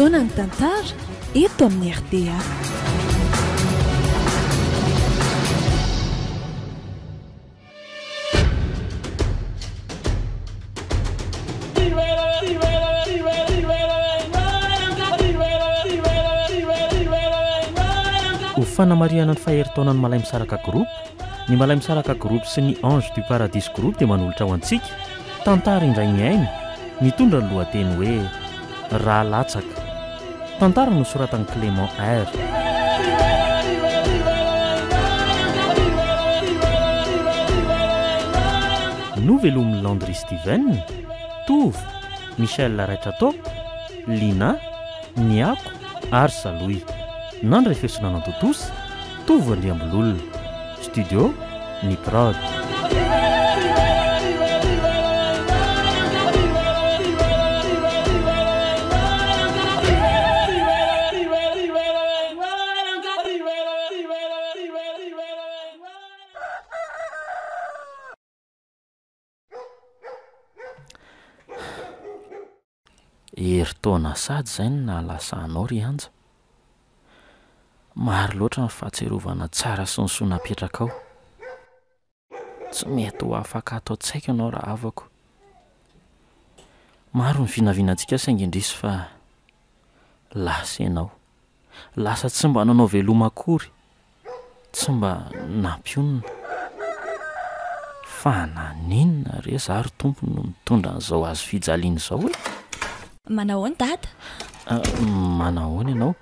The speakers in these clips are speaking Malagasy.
Fotoanan'ny tantara eto amin'ny rta. Ho fanamarihana ny faha-herintaonan'ny Malaimisaraka Group, ny Malaimisaraka Group sy ny Ange du Paradis Group dia manolotra ho antsika tantara indray mihaino mitondra ny lohateny hoe Rà latsaka. Tantara nosoratan'i Clément R. Novelomin'i Landry Steven, Tovo, Michel Raitratop, Lina, Niako ary Salohy. Nandray feo sy nanantontosa, Tovo Andriambololona. Studio, Ny Prod. Herintaona sady izay no nahalasa anao ry Anja. Maro loatra ny fahatsiarovana tsara sy ny soa napetrakao. Tsy mety ho afaka ato an-tsaiko ianao rahavako. Maro ny vinavinantsika saingy indrisy fa lasa ianao. Lasa tsy mba nanao veloma akory, tsy mba nampionona. Fa naninona re za ry Tompo no mitondra an'izao hazo fijaliana izao e? Manahoana dada? Manahoana ianao?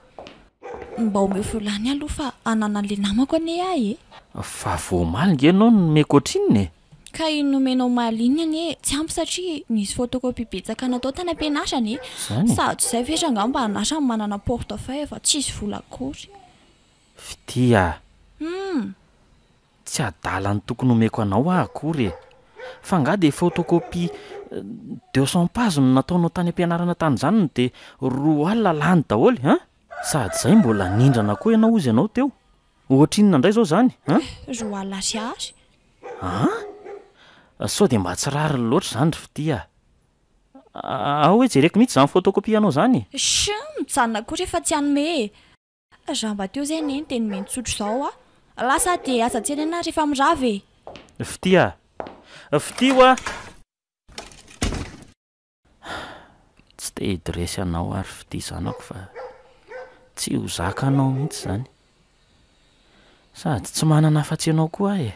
Mba omeo vola any aloha fa ananan'le namako anie aho e! Fa vao omaly nge ianao no nomeko ohatrinona e? Ka iny nomenao omaly iny anie tsy ampy satria nisy photocopie betsaka natao tany am-pianarana e! Zany e? Sady izay ve rangaha mba anasa ny manana portefeuille fa tsisy vola akory. Fitia a! Hum! Tsy adala ny tokony omeko anao aho akory e! Fa angaha dia photocopie 200 pages no nataonao tany am-pianarana tany izany no dia 20 lany daholo an? Sady izay mbola nindrana koa ianao hozy ianao teo. Ohatrinona indray izao izany an? 20 ariary. An? Sao dia mba tsy rariny loatra izany ry Fitia a! Ao hoe jereko mihitsy izany photocopie anao izany e! Shh! Mijanona koa rehefa tsy hanome e! Raha mba teo izay neny dia nomeny tsotra izao aho. Lasa dia aza tsenena rehefa mirava e! Fitia a! Fitia hoa! Tsy te hidresy anao aho ry Fitia zanako fa tsy ho zakanao mihitsy izany. Sady tsy manana afa-tsy ianao koa aho e.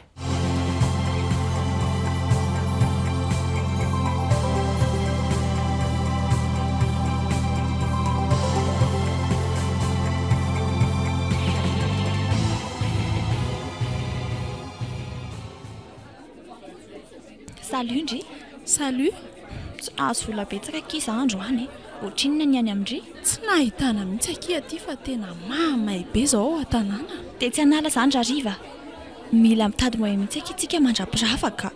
Salut ndry. Salut. Tsy nahazo vola betsaka akia za androany e. Ohatrinona ny any amin-dry? Tsy nahitana mihitsy akia aty fa tena mahamay be zao ao an-tanàna. Dia tsy hanala izany rahariva? Mila mitady moyen mihitsy akia tsika mandra-pirava ka.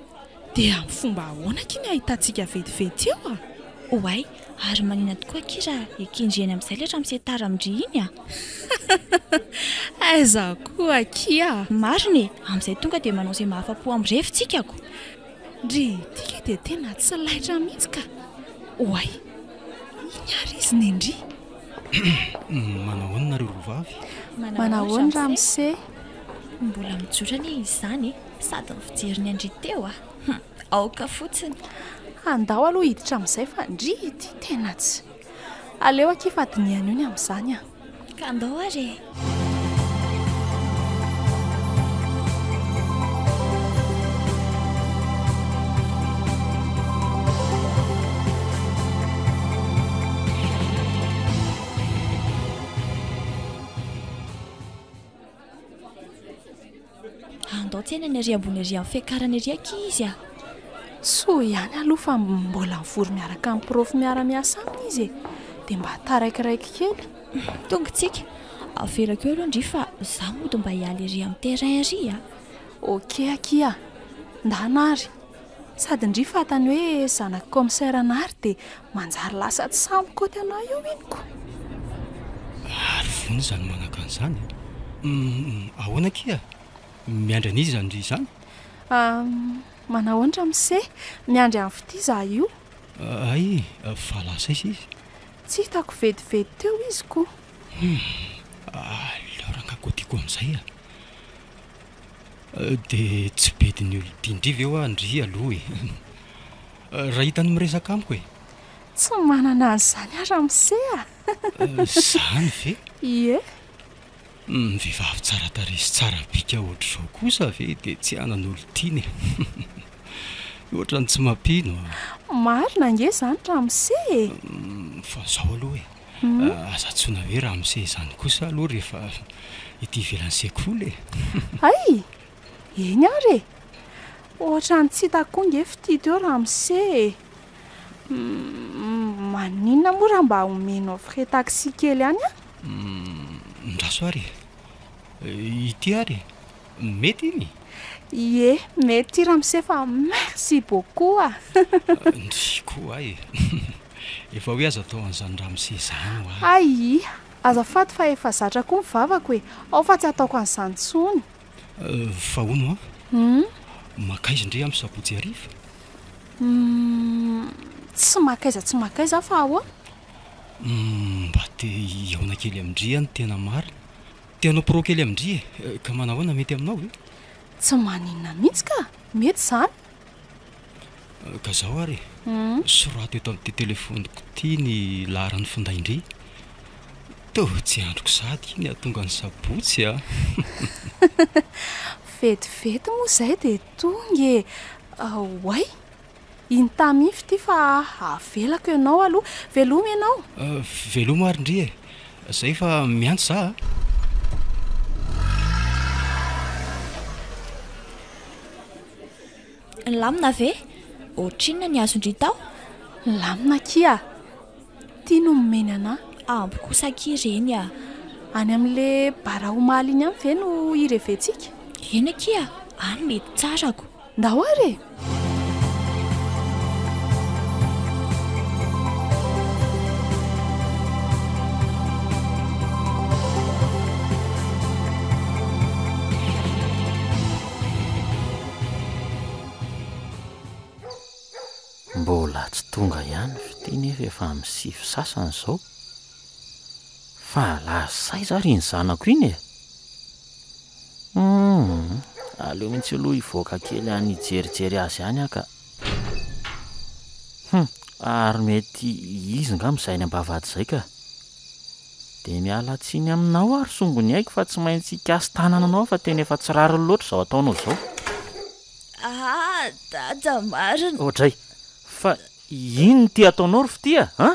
Dia amin'ny fomba ahoana akia ny ahitantsika vetivety eo a? Oay, ary manina tokoa akia raha ekendry eny amin'izay ilay ramose tara amin-dry iny a! Aiza koa akia! Marina e! Amin'izay tonga dia manao izay mahafa-po amin'ny revy tsika ko! Ndry ity kay dia tena tsy laitra mihitsy ka! Oay! Iny ary izy Nendry! Manahoana nareo roa vavy? Manahoana ramose? Mbola mijoro anie izy izany e! Sady ny fijeriny an-dry teo a! Hum! Aoka fotsiny! Andao aloha hiditra amin'izay fa ndry ity tena tsy. Aleo akia fa dinihana eo ny amin'izany a! Ka andao ary e! Andao tsena ny ary ambony ary amin'ny fiakarana ery akia izy a! Soa ihany aloha fa mbola mivory miaraka amin'ny prof miara-miasa aminy izy e! Dia mba taraikiraiky kely. Tonga tsika. Avelako eo aloha ndry fa za mody mba hiala ery amin'ny terrain ery a! Ok akia a! Ndana ary. Sady ndry fantany hoe zanak'i commissaire Nary dia manjary lasa tsy sahy mikaoty anah eo iny ko. Ary vonona izany manakana izany e! Humm ahoana akia? Miandry an'iza izany ndry izany? Humm manahoana ramose? Miandry an'i Fitia izaho io. Hay, fa lasa aiza izy? Tsy hitako vetivety teo izy ko. Humm, aleo rangahy kotiko amin'izay a! Dia tsy bedin'ny olon-tian-dry ve hoa ndry aloha e? Raha hitany miresaka amiko e! Tsy manana an'izany aho ramose a! Izany ve? Ie. Ny vehivavy tsara tarehy sy tsara bika ohatr'izao kosa ve dia tsy hanana olon-tiana e! Ohatran'ny tsy mampino a! Marina ange izany ramose e! Fa izao aloha e! Aza antsoina hoe ramose izany kosa aloha rehefa ety ivelan'ny sekoly e! Hay! Eny ary e! Ohatran'ny tsy hitako koa ange fitia teo ramose e! Maninona moa raha mba omenao frais taxi kely ihany aho? Ndraso ary e! Ity ary e! Mety iny? Ie, mety ity ramose fa merci beaucoup a! Ndry koa e! Efa hoe aza atao an'izany ramose izany hoa. Hay! Azafady fa efa zatra koa ny vavako e! Ao fa tsy ataoko an'izany intsony. Fa hono an! Mankaiza ndry amin'ny sabotsy hariva? Humm, tsy mankaiza tsy mankaiza aho fa ahoana? Humm, mba te hihaona kely amin-dry aho ny tena marina. Te hanao pro kely amin-dry e! Ka manahoana mety aminao ve? Tsy maninona mihitsy ka! Mety izany. Ka zao ary e! Sorato eto amin'ity telefaoniko ity ny laharan'ny findain-dry. Toa tsy andriko sahady iny hahatonga ny sabotsy a! Vetivety moa izay dia tonga e! Oay! Iny tamy iny fitia fa avelako ianao aloha. Veloma ianao. Veloma ary ndry e! Zay fa miantso za a! Nilamina ve? Ohatrinona ny azon-dry tao? Nilamina akia a! Ty no nomeny anah. Ampy kosa akia ireny a! Any amin'le bar omaly iny ihany ve no hireventsika? Eny akia, any mety tsara ko. Ndao ary e! Mbola tsy tonga ihany fitia nefa efa amin'ny sivy sasany izao. Fa lasa aiza ary iny zanako iny e? Humm, aleo mihitsy aloha hivoaka kely any hijerijery azy any aho ka. Hum, ary mety izy ngamba izay any am-bavahady izay ka. Dia miala tsiny aminao aho ry sombiny aiko fa tsy maintsy hikasi-tanana anao aho fa tena efa tsy rariny loatra izao ataonao izao. Ah, dada marina. Oadray, fa inona ity ataonao ry fitia a?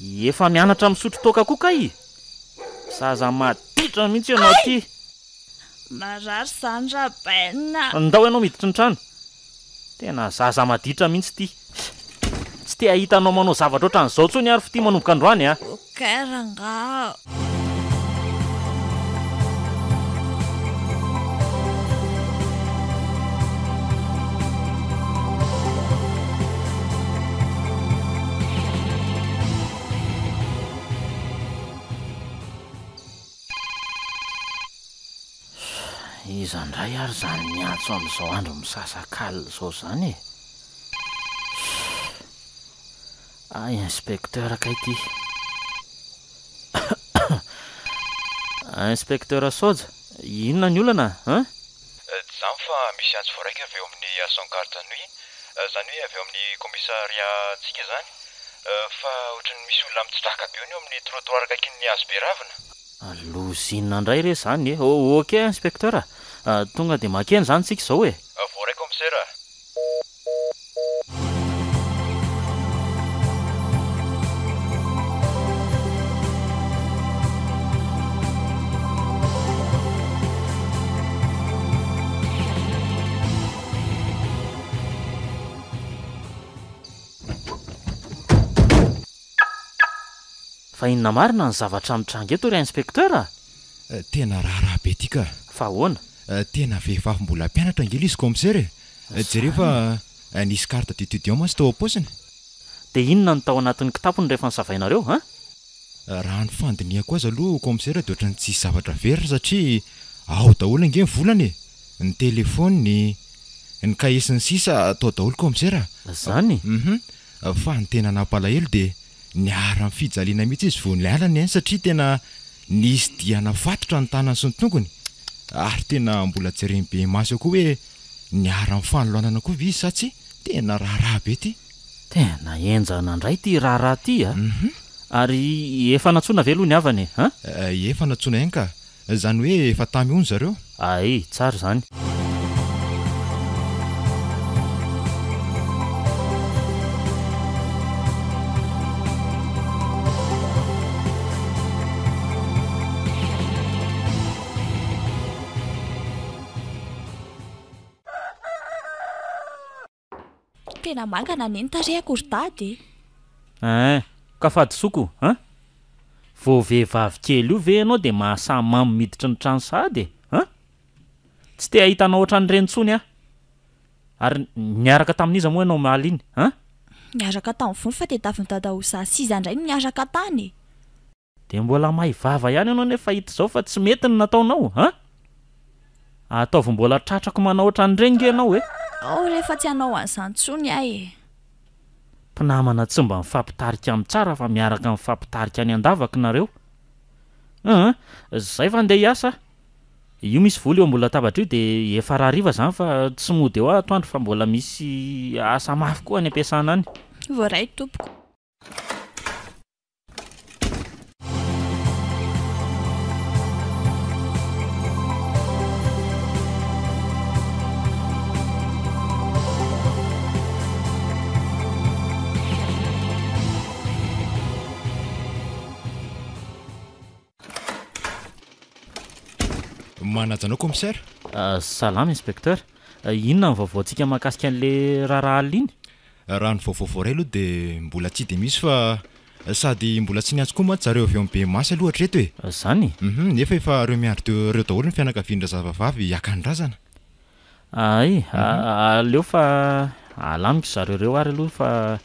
Efa mianatra misotro toaka koa kay? Zaza maditra mihitsy ianao ity. Marary izany Rabaina. Ndao ianao miditra ny trano. Tena zaza maditra mihitsy ity. Tsy te hahita anao manao zavatra ohatran'izao intsony aho ry fitia manomboka androany a. Ok rangaha. Iza indray ary izany miantso amin'izao andro misasak'alina izao izany e? Hay inspecteur kay ity. Inspecteur Soja, inona ny olana an? Tsy izany fa misy antso voaraika avy eo amin'ny agent garde nuit, izany hoe avy eo amin'ny commissariat-ntsika izany, fa ohatran'ny misy olona mitsitraka be hono eo amin'ny trottoir akaikin'ny hazo be ravina. Loza inona indray re izany e? Ok inspecteur a! Tonga dia makeny izany tsika izao e! Voaray commissaire a! Fa inona marina ny zavatra mitranga eto ry inspecteur a? Tena raharaha be ty ka. Fa ahoana? Tena vehivavy mbola mpianatra ange ilay izy commissaire e! Jereo fa nisy carte d'étudiant mantsy tao am-paosiny. Dia inona no tao anatin'ny kitapony rehefa nosavainareo an? Raha ny fandinihako azy aloha commissaire dia ohatran'ny tsisy zavatra very satria ao daholo ange ny volany e! Ny téléphone-ny, ny cahier sy ny sisa tao daholo commissaire a! Zany? Hum! Fa ny tena nampalahelo dia. Niharan'ny fijaliana mihitsy izy vao niala ny ainy satria tena nisy diana fatotra ny tanany sy ny tongony ary tena mbola jeren'ny be maso eo koa hoe niharan'ny fanolanana koa ve izy sa tsia? Tena raharaha be ity. Tena henjana indray ity raharaha ity a! Ary efa nantsoina ve aloha ny havana e? An? Efa nantsoina ihany ka. Izany hoe efa tamy hono zareo? Ay, tsara izany. Tena mangana anie ny tarehiko ry dada e! Ein, ka fahadisoako an! Vao vehivavy kely io ve ianao dia mahasahy mamo miditra ny trano sahady e! An! Tsy te hahita anao ohatran'ireny intsony aho. Ary niaraka tamin'iza moa ianao omaly iny an? Niaraka tamin'i Vony fa tadiavin'i dada ho za sy iza indray no niaraka tany e! Dia mbola may vava ihany ianao nefa hita izao fa tsy mety ny nataonao an! Ataovy mbola tratrako manao ohatran'ireny nge ianao e! Ao re fa tsy hanao an'izany intsony aho e! Mpinamana tsy mba mifampitarika amin'ny tsara fa miaraka mifampitarika any an-davaka nareo. Hum! Zay fa ndeha hiasa aho. Io misy vola eo ambony latabatra io dia efa rahariva izany fa tsy mody eo aho atoandro fa mbola misy asa mafy koa any am-piasana any. Voaray tompoko. Manaja anao commissaire. Salama inspecteur. Inona ny vaovaontsika mahakasika an'le raharaha alina iny? Raha ny vaovao voaray aloha dia mbola tsy dia misy fa sady mbola tsy niantso koa mantsy zareo avy eo amin'ny Bemaso aloha hatreto e! Zany? Hum, nefa efa reo miandry teo reo daholo ny fianakavian-drazavavavy haka ny razana. Hay, aleo fa alamiko zareo reo ary aloha fa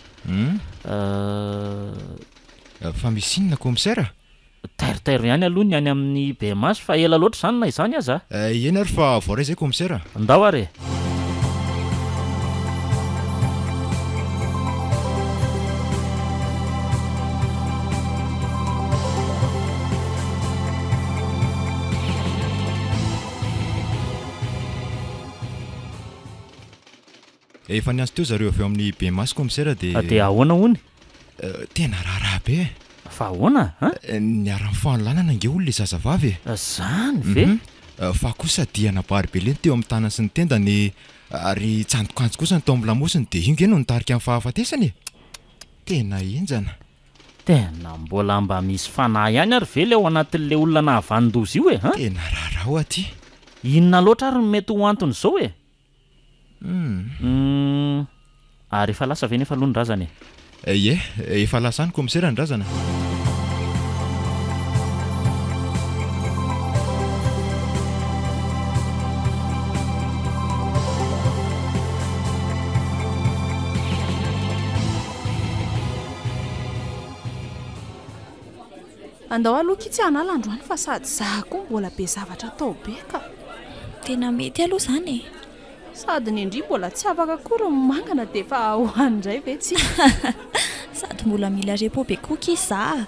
Fa misy inona commissaire? Tairitairo ihany aloha ny any amin'ny BMH fa ela loatra izany na izany aza a! Eny ary fa voaray izay commissaire a! Ndao ary e! Efa niantso teo zareo avy ao amin'ny Bemaso commissaire dia. Dia ahoana hono? Tena raharaha be e! Fa ahoana an? Niharan'ny fanolanana ange hono ilay zazavavy e! Zany ve? Fa kosa dia nabary be leny teo amin'ny tanany sy ny tendany ary tsandokanjo kosa ny tao amin'ny lamosiny dia io nge no nitarika ny fahafatesany e! Tena henjana. Tena mbola mba misy fanahy ihany ary ve ilay ao anatin'ilay olona nahavanon-doza io e? An? Tena raharaha hoa ty. Inona loatra ary no mety ho anton'izao e? Humm. Humm. Ary efa lasa ve nefa aloha ny razana e? Ie, efa lasa any komisera ny razana. Andao aloha akia tsy hanala androany fa sady za koa mbola be zavatra atao be ka. Tena mety aloha izany e. Sady ny ndry mbola tsy afaka akory ny mangana dia efa ho any indray ve tsika. Sady mbola mila repos be koa akia za a.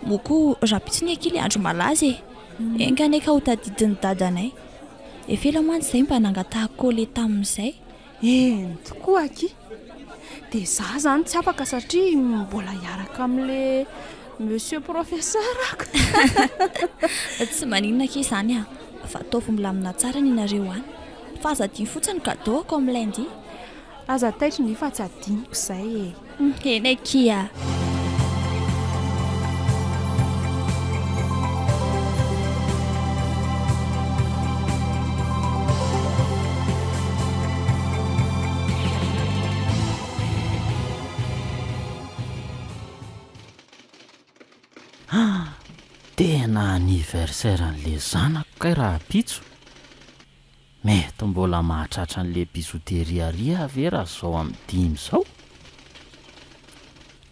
Moa koa rahampitso anie akia ilay andro malaza e. Enga anie ka ho tadidin'i dadanay. Efa ela mantsy izay mba nangatahako coller tamin'izay. Eny tokoa akia. Dia za zany tsy afaka satria mbola hiaraka amin'le monsieur professeur ako. Tsy maninona akia izany a! Fa ataovy milamina tsara ny nareo any. Fa aza adino fotsiny ny cadeau-ko amin'ny lundi. Aza taitra ndry fa tsy adinoko izay e. Eny akia a! Tena anniversaire an'le zanako kay rahampitso. Mety mbola mahatratra an'le bijouterie ary aho ve raha zao amin'ny dimy zao?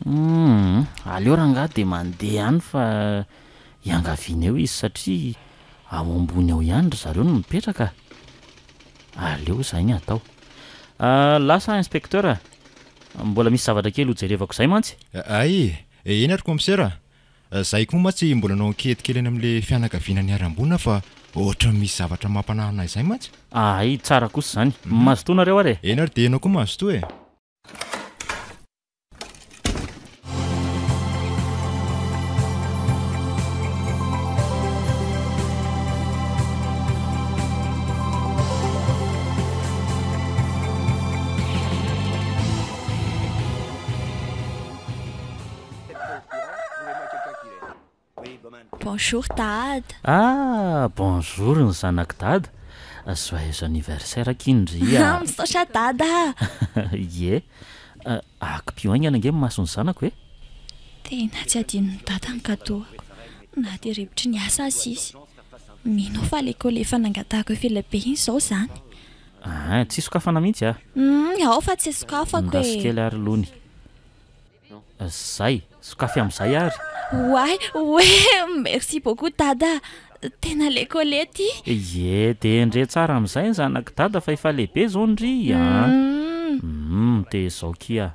Humm, aleo rangahy dia mandeha any fa iangaviana eo izy satria ao ambony ao ihany ry zareo no mipetraka a! Aleo izay ny atao. Lasa aho inspecteur a! Mbola misy zavatra kely hojerevako izay mantsy. Hay! Eny ary kaomisera a! Zahay koa mantsy mbola hanao ankety kely any amin'ilay fianakaviana niharam-boina fa ohatran'ny misy zavatra mampanahy anay izay mantsy. Hay, tsara kosa izany. Mazotoa nareo ary e! Eny ary dia ianao koa mazotoa e! Bonjour Dada. Ah bonjour ny zanak'i Dada, joyeux anniversaire akia ndry a. Misaotra Dada a. Ie, akipio haingana ange ny mason'ny zanako e. Tena tsy adinon'i Dada ny cadeau-ako na dia ribotry ny asa aza izy. Mino aho fa le colis efa nangatahako efa ela be iny izao izany. Aa, tsy sokafana mihitsy a. Humm, ao fa tsy sokafako e. Andraso kely ary lony. Zay, sokafy amin'izay ary. Oay, oe, merci beaucoup Dada, tena le colis ty. Ie, dia endrey tsara amin'izay ny zanak'i Dada fa efa lehibe izao ndry a. Humm, dia izao kia,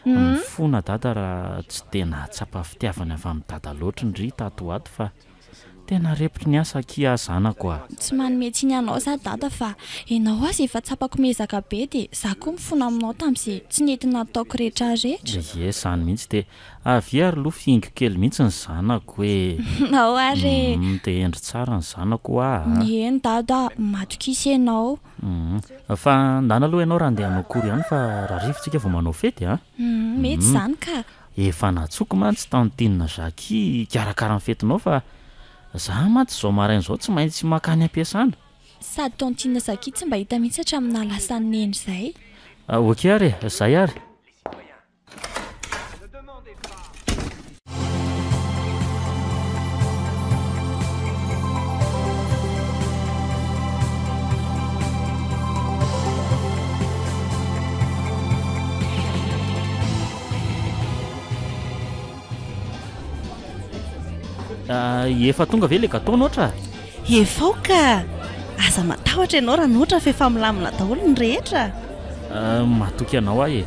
mifona Dada raha tsy dia nahatsapa fitiavana avy amin'i Dada loatra ndry tato ho ato fa. Tena repotry ny asa akia zanako a! Tsy manome tsiny anao za dada fa enao aza efa tsapako miezaka be de za koa mifona aminao tamze tsy nety nataoko rehetra rehetra. Ie zany mihitsy de avia ary loha fihingo kely mihitsy ny zanako e! Ao ary e! Humm de hendry tsara ny zanako hoa a! Eny dada a, matokisa enao. Humm fa ndana aloha enao raha andeha hanao cours ihany fa rahariva tsika vao manao fety a! Humm mety zany ka! Efa natsoko mantsy tantine Jackie hikarakara ny fetinao fa za mantsy izao maraina izao tsy maintsy makany am-piasana. Sady tantine Jackie tsy mba hita mihitsy hatramin'ny nahalasan'i Neny izay. Ok ary e, zay ary. Efa tonga ve le gâteau Notra? Efa ao ka! Aza matahotra ianao Ranotra fa efa milamina daholo ny rehetra. Matoky anao aho e!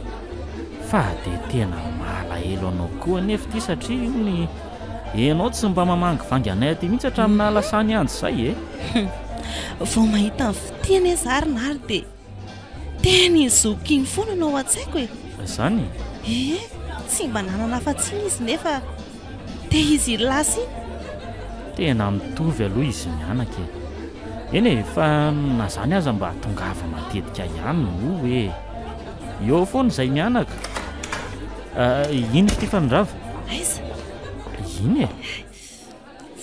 Fa dia tena malahelo anao koa anefa ity satria hono ianao tsy mba mamangivangy anay aty mihitsy hatramin'ny nahalasany andro izay e! Vao mahita ny fitia anie za ry Nary dia Tena iny zokiko iny foana no ao an-tsaiko e! Izany? Ee, tsy mba nanana afa-tsy iny izy nefa dia izy iny lasa iny. Tena mitovy aloha izy mianaka e! Eny e, fa na izany aza mba tongava matetika ihany moa e! Eo foana izay mianaka. Iny ity fa nirava. Aiza? Iny e!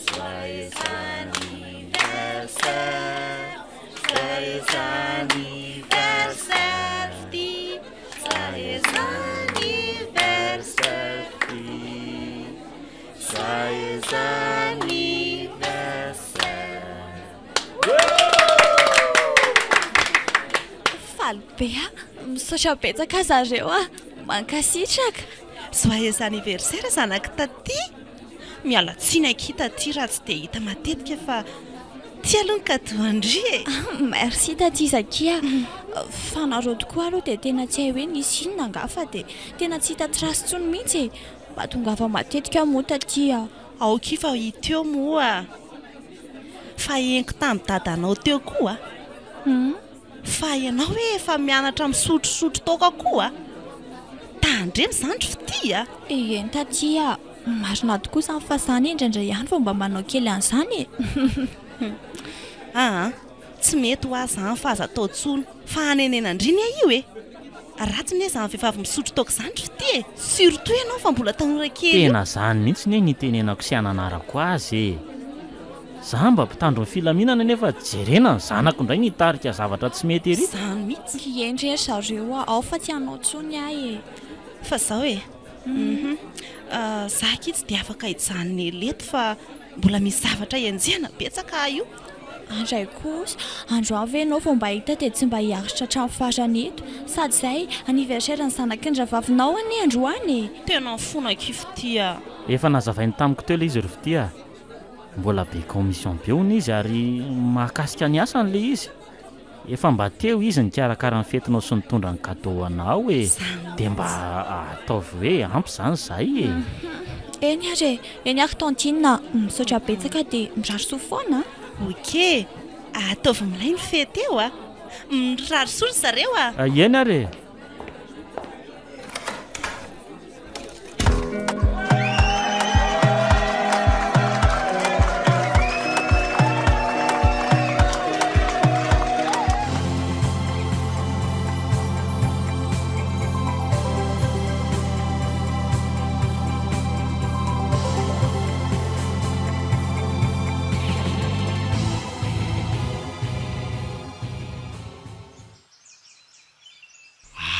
Joyeux anniversaire, joyeux anniversaire Fitia, joyeux anniversaire Fitia, joyeux anniversaire. Faly be aho, misaotra betsaka zareo a, mankasitraka. Joyeux anniversaire zanak'i Taty. Miala tsiny akia taty raha tsy dia hita matetika fa ty aloha ny cadeau an-dry e! Merci taty Zakia a! Fa nareo tokoa aloha dia tena tsy hay hoe nisy inona angaha fa dia tena tsy hita trace intsony mihitsy e! Mba tongava matetika moa taty a! Ao akia fa hita eo moa fa henoko tamin'i dadanao teo koa fa ianao hoe efa mianatra misotrosotro toaka koa! Tandremo izany ry fitia a! Eny taty a! Marina tokoa izany fa za anie indraindray ihany vao mba manao kely an'izany e! Aa tsy mety hoa zany fa aza atao tsony fa hanenenan-dry anie io e! Ratsy anie zany vehivavy misotro toaka zany ry fitia e! Surtout ianao fa mbola tanora kely io. Tena zany mihitsy anie ny itenenako sy ananarako azy e! Za mba mpitandro ny filaminana nefa jerena ny zanako indray ny hitarika zavatra tsy mety ery. Zany mihitsy. Hendry ry zareo a! Ao fa tsy hanao tsony aho e! Fa zao e! Hum za akia tsy dia afaka hijanona ela eto fa mbola misy zavatra enjehina betsaka ahy io. Andray kosa, androany ve ianao vao mba hita dia tsy mba hiaritra hatramin'ny farany eto? Sady izay, anniversaire ny zanaky ny rahavavinao anie androany e! Tena mifona akia Fitia a! Efa nazavainy tamiko teo ilay izy ry Fitia a! Mbola be commission be hono izy ary mahakasika ny asany ilay izy. Efa mba teo izy nikarakara ny fetinao sy nitondra ny cadeau ho anao e! Dia mba ataovy hoe ampy izany izay e! Eny ary e! Eny ary tantine a! Misaotra betsaka dia mirary soa foana a! Ok! Ataovy milay ny fety eo a! Mirary soa ry zareo a! Eny ary e!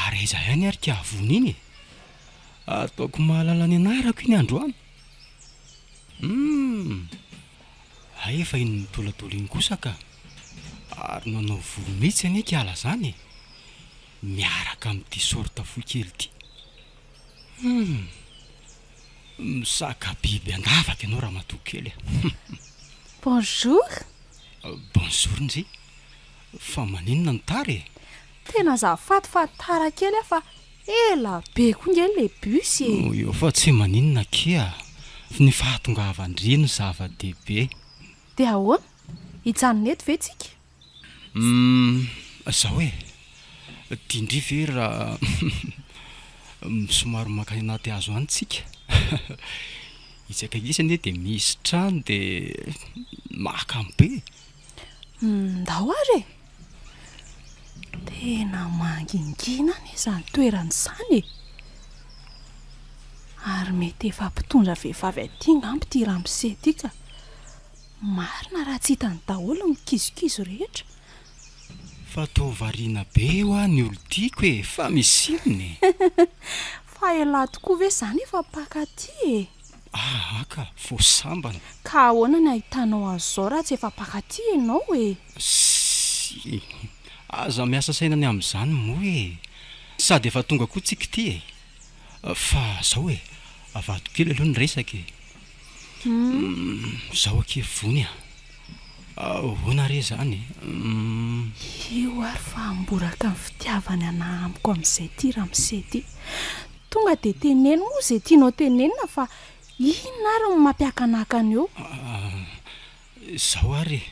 Ary aiza ihany ary ka vony iny e? Ataoko mahalala ny anarako iny androany. Humm! Hay efa iny mitolatola iny kosa ka! Ary nanao volo mihitsy anie kiala zany e! Miaraka amin'ity sorte fohy kely ity. Humm! Misaka biby an-davaka ianao ramatoa kely a! Bonjour! Bonjour ndry! Fa maninona no tara e? Tena azafady fa tara kely aho fa ela be koa nge le bus e! Eo fa tsy maninona akia, ny fahatongavan-dry no zava-dehibe. Dia ahoana? Hijanona eto ve tsika? Humm, zao e, tian-dry ve raha somary mankany anaty hazo any tsika? Itsy akaiky itsy anie dia misy trano dia mahakamo be e! Ndao ary e! Tena mangingina anie izany toerana izany e! Ary mety efa mpitondra vehivavy aty angamba ity ramose ity ka! Marina raha tsy hitany daholo ny kizokizo rehetra. Fa toa variana be hoa ny olon-tiako e! Fa misy inona e? Fa elah tokoa ve izany efa mpaka aty e? Aa ka, vao sambany. Ka ahoana ny ahitanao an'izao raha tsy efa mpaka aty ianao e? Sy, aza miasa saina ny amin'izany moa e! Sady efa tonga koa tsika ity e! Fa zao e, avadiko kely aloha ny resaka e! Zao akia vony a! Ahoana re zany e? Io ary fa hamboraka ny fitiavany anà amiko amin'izay ity ramose ity. Tonga dia teneno moa izay tianao tenenina fa inona ary no mampiakanakana eo? Zao ary e!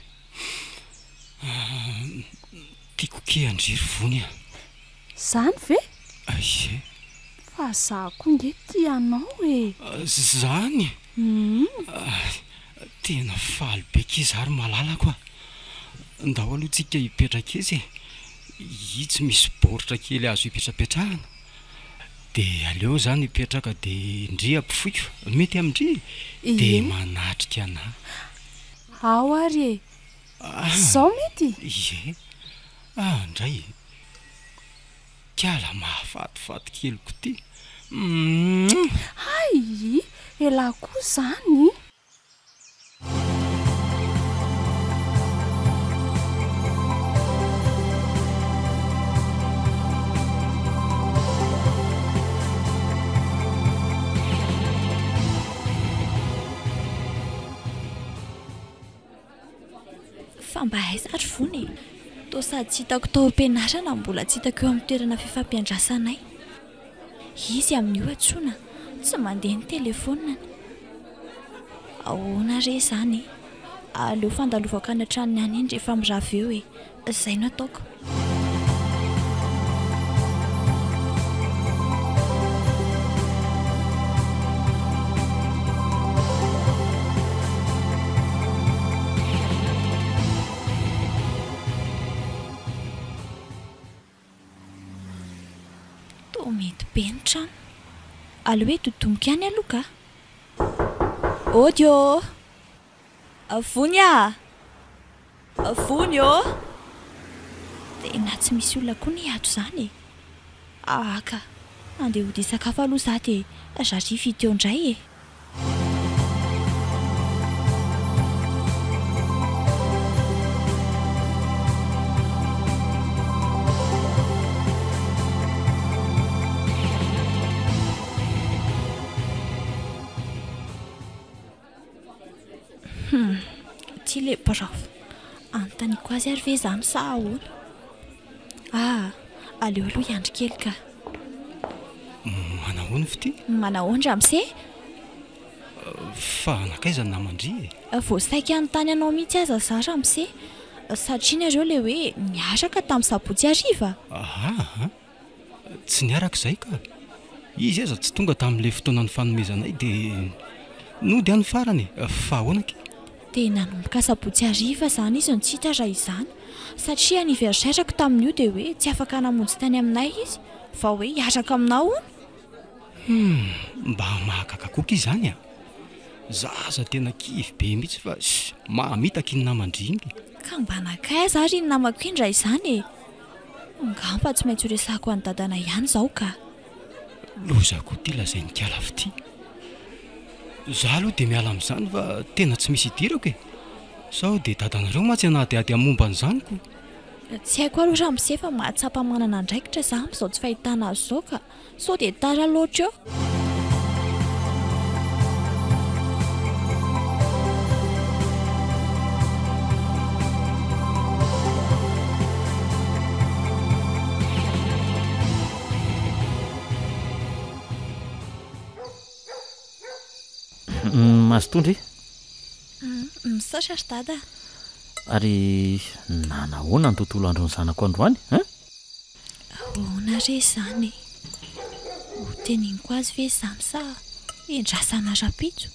Tiako kia an-dry ry vony a! Zany ve? Ie. Fa za koa nge tia anao e! Zany? Tena faly be kia za ry malalako a! Ndao aloha tsika hipetraka etsy e! Itsy misy baoritra kely azo hipetrapetrahana. De aleo zany hipetraka de ndry ampofoiko, mety amin-dry? De manatrika anà. Ao ary e! Zao mety? Ie. Ah ndray e! Kiala mahafatifaty keliko ty. Humm. Hay! Elah koa zany. Fa mba aiza ary vony e? Toa sady tsy hitako tao am-pianarana no mbola tsy hitako eo amin'ny toerana fifampiandrasanay. Izy amin'io antsoina, tsy mandeha ny telefaoniny. Ahoana re izany e? Aleo fandalovako any an-tranony any iny rehefa mirava eo e! Izay no ataoko. Toa mety be ny trano. Aleo hoe dodomiko ihany aloha ka. Ody ô! Vony ah! Vony ô! Tena tsy misy olona koa ny ato izany e! Aa ka! Andeha hody hisakafo aloha za dia rariva hita eo indray e! Hum, ity le prof. Anontaniako azy ary ve izany sa ahoana? Ah, aleo aloha hiandry kely ka. Manahoana fitia? Manahoana ramose? Fa nankaiza ny naman-dry e? Vao saika hanontany anao mihitsy aza za ramose, satria nareo le hoe niaraka tamin'ny sabotsy hariva? Aa! Tsy niaraka izahay ka! Izy aza tsy tonga tamin'ilay fotoana nifanomezanay dia nody aho ny farany e! Fa ahoana akia? Dia nanomboka sabotsy hariva izany izy no tsy hita raha izany, satria anniversaire-ko tamin'io dia hoe tsy afaka namonjy tany aminay izy fa hoe hiaraka aminao hono. Humm, mba mahagaga koa ki izany a! Za aza tena kivy be mihitsy fa mamitaka iny naman-dry iny. Ka mba nankaiza ary iny namako iny raha izany e? Angamba tsy maintsy horesahako an'i dadanay ihany izao ka. Loza koa ity lazain'i Kala Fitia. Za aloha dia miala amin'izany fa tena tsy misy idirako e! Sao dia dadanareo mantsy hanadihady amin'ny momba an'izany ko! Tsy haiko aloha ramose fa mahatsapa manana andraikitra za amin'izao tsy fahitana azy izao ka. Sao dia tara loatra eo. Mazotoa ndry. Misaotra ry dada. Ary nanahoana ny tontolo andron'ny zanako androany hein? Ahoana re izany e? Ho teneniko azy ve izany sa endrasana rahampitso?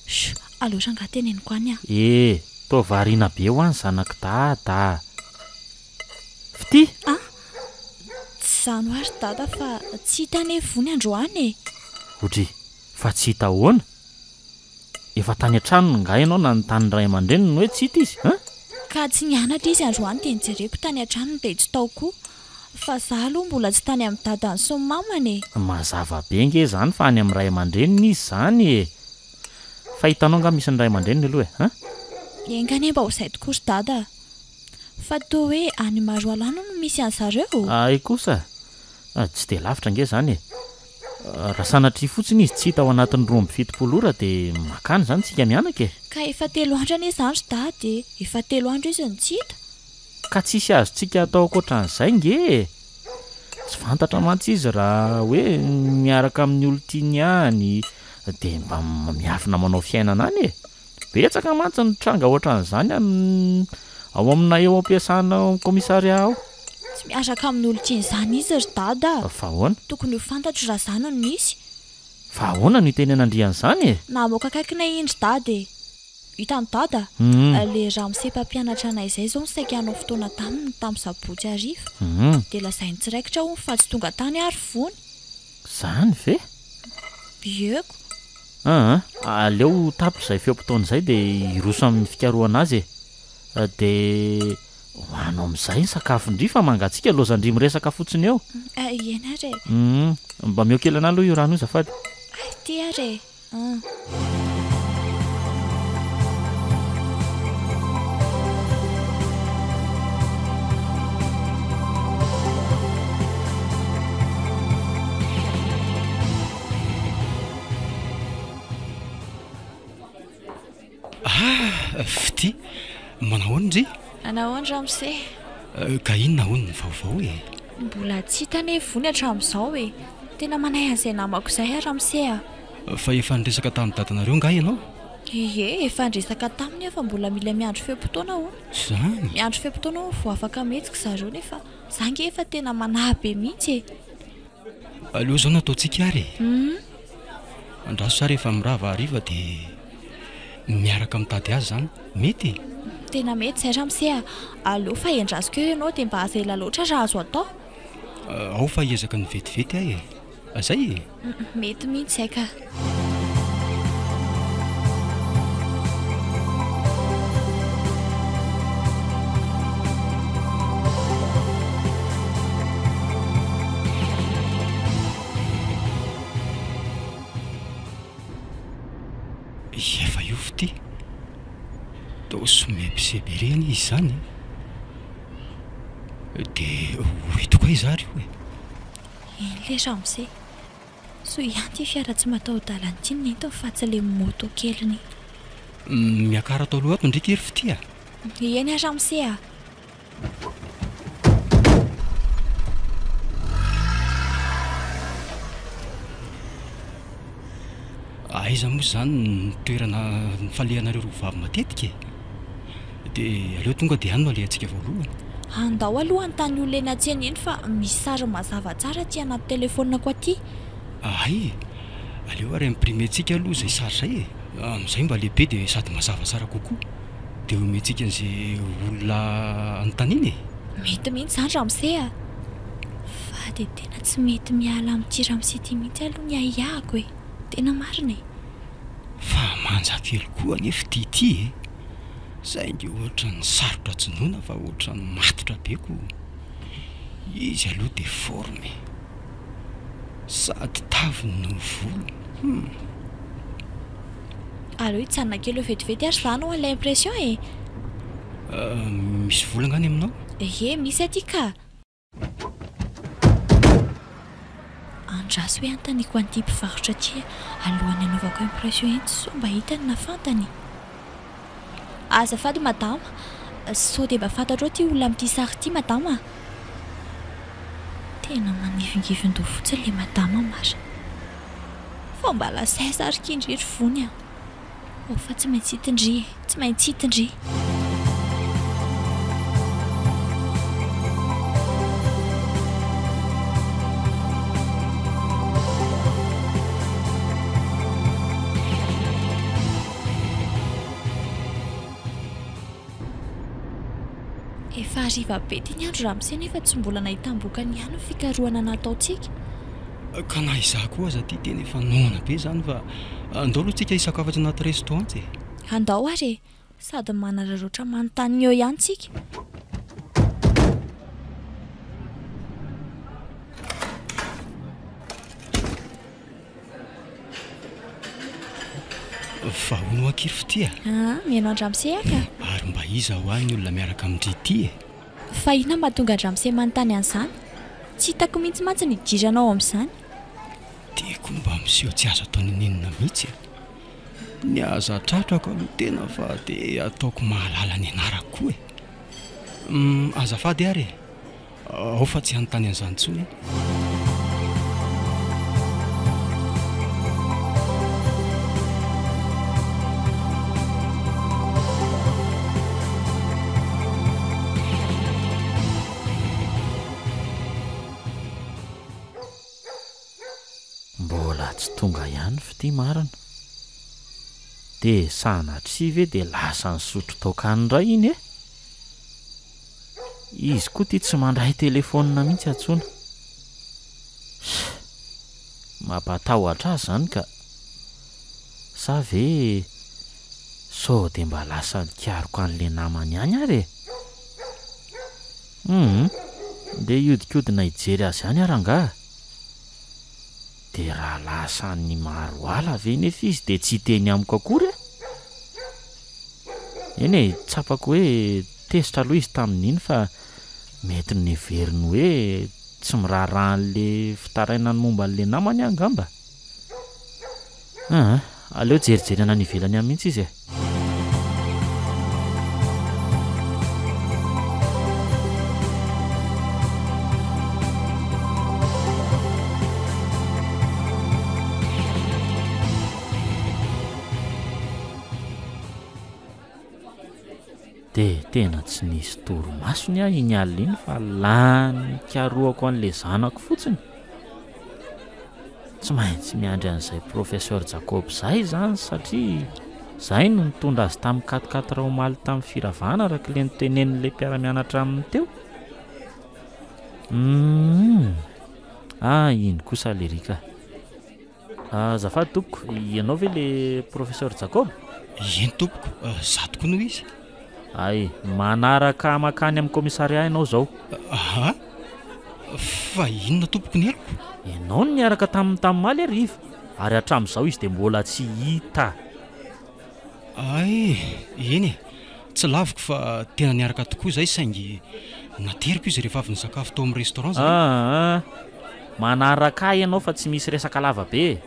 Shh, aleo rangahy teneniko any ah. E! Toa variana be hoa ny zanak'i dada a! Fitia! Ah! Tsy izany hoa ry dada fa tsy hita anie vony androany e! Odry, fa tsy hita ahoana? Efa tany an-tranony nga ianao nanontany ny ray aman-dreniny hoe tsy hita izy hein? Ka tsy nianatra izy androany dia nojereko tany an-tranony dia tsy tao koa. Fa za aloha mbola tsy tany amin'ny dadany sy ny mamany e! Mazava be nge izany fa any amin'ny ray aman-dreniny izy izany e! Fa hitanao nga misy ny ray aman-dreniny aloha e! Hein? Enga anie mba ho izay tokoa ry dada a! Fa toa hoe any Maroalany no misy an'zareo? Hay kosa! Tsy dia lavitra ange izany e! Raha sanatria fotsiny izy tsy hita ao anatin'ny 72 ora dia makany izany tsika mianaka e! Ka efa telo andro anie izany ry dada e! Efa telo andro izy no tsy hita! Ka tsisy azontsika atao ankoatran'izay nge e! Tsy fantatra mantsy izy raha hoe miaraka amin'ny olon-tiany any dia mba miafina manao fiainana any e! Betsaka mantsy ny tranga ohatran'izany ao aminay ao am-piasana ao amin'ny commissariat ao. Tsy miaraka amin'ny olon-tiany izany izy ry dada a! Fa ahoana? Tokony ho fantatro raha izany no nisy. Fa ahoana no itenenandry an'izany e? Namoaka akaikinay iny ry dada e! Hitan'i dada? Ilay ramose mpampianatra anay izay izao no saika hanao fotoana taminy tamin'ny sabotsy hariva. Dia lazainy tsy raikitra hono fa tsy tonga tany ary vony. Izany ve? Ieko. Aa, aleo ho tapitra izay feom-potoana izay dia hiroso amin'ny fikarohana azy e. Dia hohano amin'izay ny sakafon-dry fa mangatsiaka lozan-dry miresaka fotsiny eo. Eny ary e. Hum, mba omeo kely anah aloha io rano io azafady. Ity ary e. An. Ah, Fitia, manahoana ndry? Manahoana ramose? Ka inona hono ny vaovao e? Mbola tsy hita anie vony hatramin'izao e! Tena manahy an'izay namako izay aho ramose a! Fa efa niresaka tamin'i dadanareo angaha ianao? Ie, efa niresaka taminy aho fa mbola mila miandry fe-potoana hono. Izany? Miandry fe-potoana hono vao afaka mihetsika zareo nefa za ange efa tena manahy be mihitsy e! Aleo izao no ataontsika ary e! Andraso za rehefa mirava hariva dia miaraka mitady azy izany. Mety e? Tena mety izay ramose a! Aleo fa endrasiko eo ianao dia mba aza ela loatra raha azo atao. Ao fa hiezaka ny vetivety aho e! Zay e? Mety mihitsy izay ka! Efa io fitia. Toa somebiseby ery anie izy izany e. Dia ho entiko aiza ary io e? Eny le ramose. Soa ihany ity fiara tsy mataho-dalana ity no nentiny fa tsy le moto keliny iny. Miakara ato aloha ato ndry ity ry fitia a! Eny a ramose a! Aiza moa izany ny toerana nifalehanareo roa vavy matetika e? Dia aleo tonga dia any no alehantsika voalohany. Andao aloha hanontany olona eny an-tsena eny fa misy sary mazava tsara aty anaty telefaoniko aty. Hay! Aleo ary imprimer-tsika aloha izay sary izay e! Amin'izay mba lehibe dia sady mazava tsara kokoa. Dia omentsika an'izay olona anontaniana e! Mety mihitsy izany ramose a! Fa dia tena tsy mety miala amin'ity ramose ity mihitsy aloha ny ahiahiko e! Tena marina e! Fa manja kely koa anefa ity ity e! Saingy ohatran'ny sarotra jonoina fa ohatran'ny matotra be ko! Izy aloha dia forme e! Sady taviny no volony hum! Aleo hijanona kely eo vetivety ary za hanao an'ilay impression e! Misy vola angaha ny aminao? Ie, misy aty ka! Andraso hoe anontaniako an'ity mpivarotra ity alohan'ny hanaovako impression etsy sao mba hitany na fantany. Azafady madama, sao dia mba fantatrao ity olona amin'ity sary ity madama a? Tena manivingivin-doha fotsiny ilay madama marina. Fa mba lasa aiza ary ky ndry ry Vony a? Ao fa tsy maintsy hita ndry e, tsy maintsy hita ndry. Efa hariva be ity ny andro ramose nefa tsy mbola nahitam-bokany ihany ny fikarohana nataontsika. Ka na izaho koa aza aty tena efa noana be izany fa andao aloha tsika hisakafo atsy anaty resto antsy e. Andao ary e! Sady manararaotra manontany ny eo ihany tsika. Fa hono hoa akia ry fitia a! Aa, mihaino an-dramose aho ka. Ary mba iza hoa ny olona miaraka amin-dry ity e? Fa inona mahatonga an-dramose manontany an'izany? Tsy hitako mihitsy mantsy ny hidiranao amin'izany. Dia koa mba miseho tsy azo atao n'inon'inona mihitsy e! Ny aza tratrako aloha tena fa dia ataoko mahalala ny anarako koa e! Hum, azafady ary e! Ao fa tsy hanontany an'izany intsony aho. Mbola tsy tonga ihany fitia marina. Dia sanatria ve dia lasa nisotro toaka any indray iny e? Izy koa ty tsy mandray telephone mihitsy antsoina. Ss! Mampatahotra azy zany ka. Sa ve sao dia mba lasa nikaroka an'le namany ihany ary e? Hum! Ndeha hiodikodina hijery azy ihany aho rangaha. Dia raha lasa any Maroala ve nefa izy dia tsy hiteny amiko akory e? Eny e, tsapako hoe tezitra aloha izy tamin'iny fa mety noheveriny hoe tsy miraharaha an'le fitarainany momba an'le namany aho angamba. Aa, aleo jerijerena any ivelany any mihitsy izy e. Dia tena tsy nisy torimasony aho iny alina iny fa lany nikarohako an'ilay zanako fotsiny. Tsy maintsy miandry an'izay Professeur Jacob izay izany satria izay no nitondra azy tamin'ny quatre quatre omaly tamin'ny firavana araka ilay notenenin'ilay mpiara-mianatra aminy teo. Humm. Ah, iny kosa lery ka. Azafady tompoko, ianao ve le Professeur Jacob? Eny tompoko, za tokoa no izy. Hay, manaraka mankany amin'ny commissariat ianao izao. Aha! Fa inona tompoko ny heloko? Ianao no niaraka taminy tamin'ny hariva, ary hatramin'izao izy dia mbola tsy hita. Hay, eny e! Tsy laviko fa tena niaraka tokoa izahay saingy nateriko izy rehefa avy nisakafo tao amin'ny restaurant izahay. Aa! Manaraka ahy ianao fa tsy misy resaka lava be e!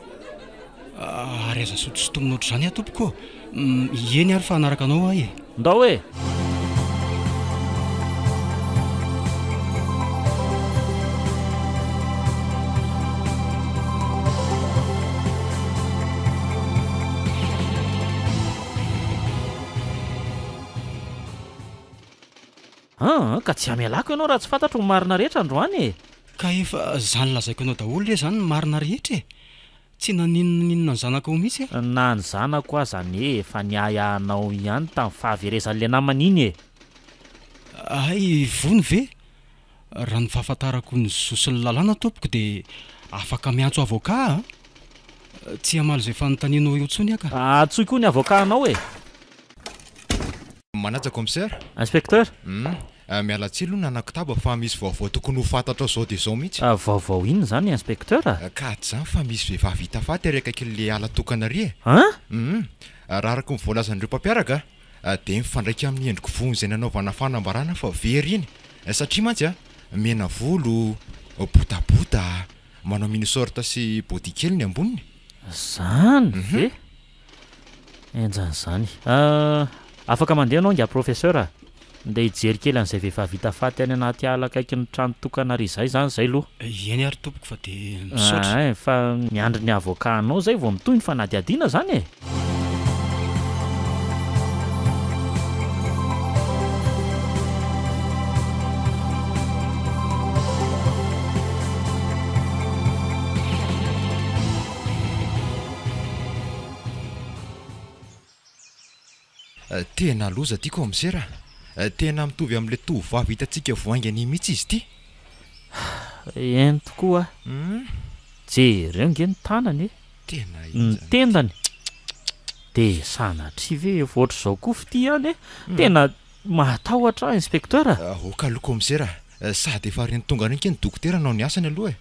Ary aza sotosotomina ohatr'izany aho tompoko ô! Eny ary fa hanaraka anao aho e! Ndao e! An, ka tsy hamelako ianao raha tsy fantatro ny marina rehetra androany e! Ka efa zany lazaiko anao daholo re zany ny marina rehetra e! Tsy naninona n'inona ny zanakao mihitsy e! Na ny zanako aza anie efa niahy anao ihany tamin'ny fahaverezan'ilay namany iny e! Hay vony ve? Raha ny fahafantarako ny zo sy ny lalàna tompoko dia afaka miantso avocat a! Tsy hamaly izay fanontanianao eo intsony aho ka. Antsoy koa ny avocat-nao e! Manaja commissaire. Inspecteur. Hum, miala tsiny aloha nanakotaba fa misy vaovao tokony ho fantatrao zao dia zao mihitsy. Vaovao inona izany inspecteur? Ka tsy izany fa misy vehivavy hita faty ary akaikin'ilay ala tokana ary e. Hein? Hum, raha araka ny voalazan'ireo mpampiaraka dia mifandraika amin'ny endriko vony izay nanaovana fanambarana fa very iny satria mantsy a, mena volo, botabota, manao mini short sy body kely ny amboniny. Zany ve? Henjana izany. Afaka mandeha ianao ingahy professeur a! Ndeha hijery kely an'izay vehivavy hita faty any anaty ala akaikin'ny trano tokana ary izay izany izay aloha. Eny ary tompoko fa dia misaotra. Ein, fa miandry ny avocat anao izay vao mitohy ny fanadihadiana izany e! Tena loza ty kaomisera a! Tena mitovy amin'ilay tovovavy hitantsika vao haingana iny mihitsy izy ity. Eny tokoa a! Jereo nge ny tanany e! Tena Ny tendany! Dia sanatria ve efa ohatr'izao koa fitia ihany e! Tena mahatahotra aho inspecteur a! Ok aloha kaomisera a! Sady efa reny tonga reny kay ny dokotera hanao ny asany aloha e!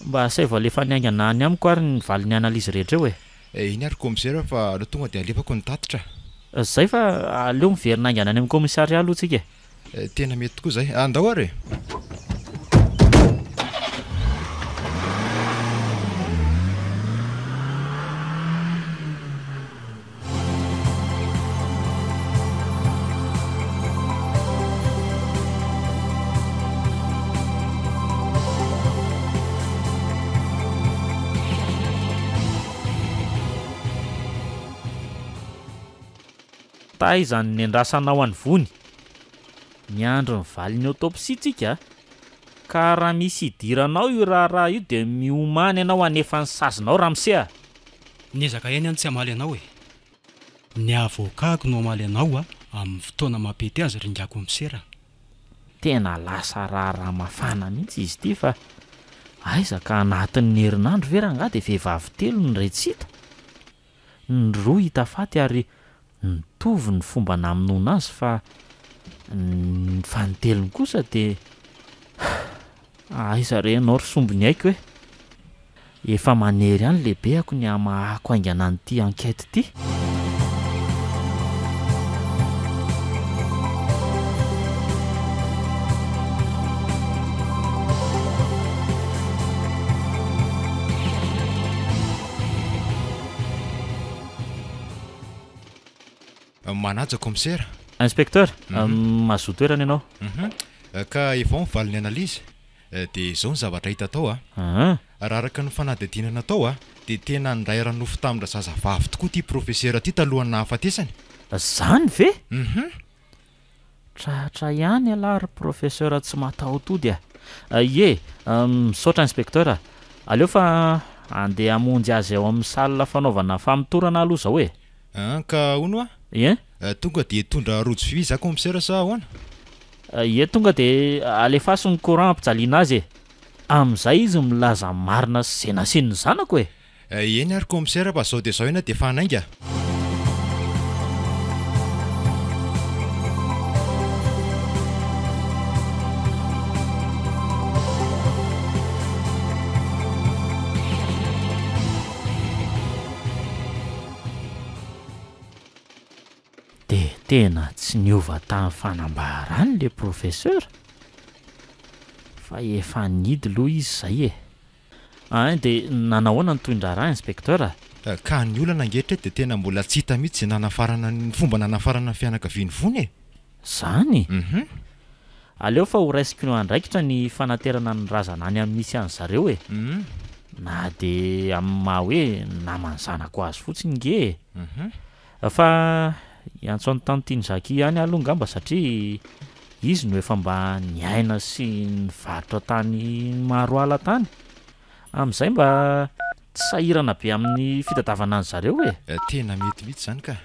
Mba asaivo alefany haingana any amiko ary ny valin'ny analyse rehetra eo e! Iny ary commissaire fa aleo tonga dia alefako ny tatitra. Zay fa aleo miverina haingana any amin'ny commissariat aloha tsika e! Tena mety tokoa izay. Andao ary e! Taiza no nendrasanao an'i Vony? Miandry ny valin'ny autopsie tsika a! Ka raha misy idiranao io raharaha io dia miomàna ianao hanefa ny sazinao ramose a! Niezaka ihany aho ny tsy hamaly anao e! Ny avocat-ko no hamaly anao a, amin'ny fotoana mampety azy ry ingahy kaomisera a! Tena lasa raharaha mafana mihitsy izy ity fa aiza ka anatin'ny herinandro ve rangahy dia vehivavy telo no re tsy hita? Ny roa hita faty ary nitovy ny fomba namonoana azy fa ny fanintelony kosa dia aiza re ianao ry sombiny aiko e! Efa manery ahy ny lehibeako ny hamahako haingana an'ity enquête ity. Manaja commissaire. Inspecteur, mahazoa toerana ianao. Ka efa ao ny valin'ny analyse. Dia izao ny zavatra hita tao a. Raha araka ny fanadihadiana natao a, dia tena niray ara-nofo tamin-drazazavavy tokoa ity profesera ity talohan'ny nahafatesany. Zany ve? Tratra ihany ialahy ry professeur tsy mataho-tody a! Ie, misaotra inspecteur a! Aleo fa andeha hamonjy azy ao amin'ny salle fanaovana famotorana aloha izao e! An, ka hono hoa? Ie? Tonga dia hitondra rojo vy za commissaire sa ahoana? Ie, tonga dia alefaso ny courant hampijaliana azy e! Amin'izay izy milaza ny marina sy izay nasiany ny zanako e! Eny ary commissaire fa zao dia zao ianao dia efa hanainga. Dia tena tsy niova tamin'ny fanambarany le professeur fa efa nidy loha izy zay e! Ein dia nanahoana ny tohin-draharaha inspecteur a? Ka ny olana ange hatreto dia tena mbola tsy hita mihitsy izay nanafarana ny fomba nanafarana ny fianakavian'i Vony e! Zany? Aleo fa ho raisiko andraikitra ny fanaterana ny razana any amin'ny misy an'zareo e! Na dia amin'ny maha hoe naman'ny zanako azy fotsiny nge e! Fa hiantso an'i tantine Jackie ihany aho aloha ngamba satria. Izy no efa mba niaina sy nivarotra tany Maroala tany. Amin'izay mba tsy sahirana be amin'ny fitadiavana an-dry zareo e! Tena mety mihitsy izany ka!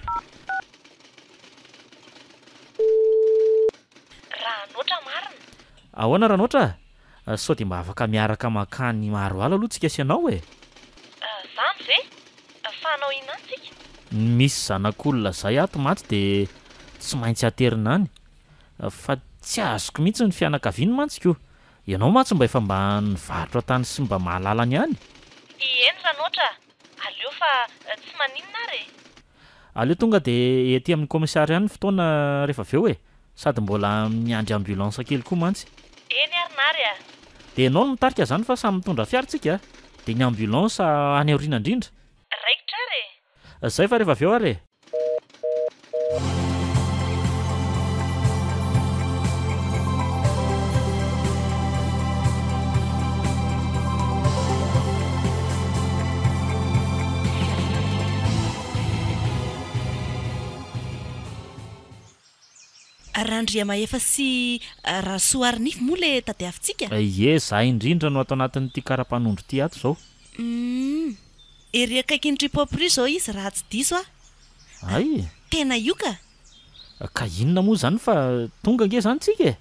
Ranoatra marina. Ahoana Ranoatra? Sao dia mba afaka miaraka mankany Maroala aloha tsika sy ianao e? Zany ve? Fa hanao inona any tsika? Misy zanak'olona zay ato mantsy dia tsy maintsy aterina any. Fa tsy azoko mihitsy ny fianakaviany mantsy ko! Ianao mantsy mba efa mba nivarotra tany sy mba mahalala ny any. Eny Ranoatra a! Aleo fa tsy maninona ary e! Aleo tonga dia ety amin'ny commissariat ny fotoana rehefa avy eo e! Sady mbola miandry ambulance kely koa mantsy. Eny ary Nary a! Dia ianao no mitarika izany fa samy mitondra fiara tsika a! Dia ny ambulance any aoriana indrindra. Raikitra ary e! Zay fa rehefa avy eo ary e! Randriamahefa sy Rasoarinify moa le tadiavintsika? Ie, za indrindra no ato anatin'ity kara-panondro ity ato izao. Humm. Ery akaikin'ny Tripop ry izao izy raha tsy diso aho. Hay e! Tena io ka! Ka inona moa izany fa tonga ange izany tsika e!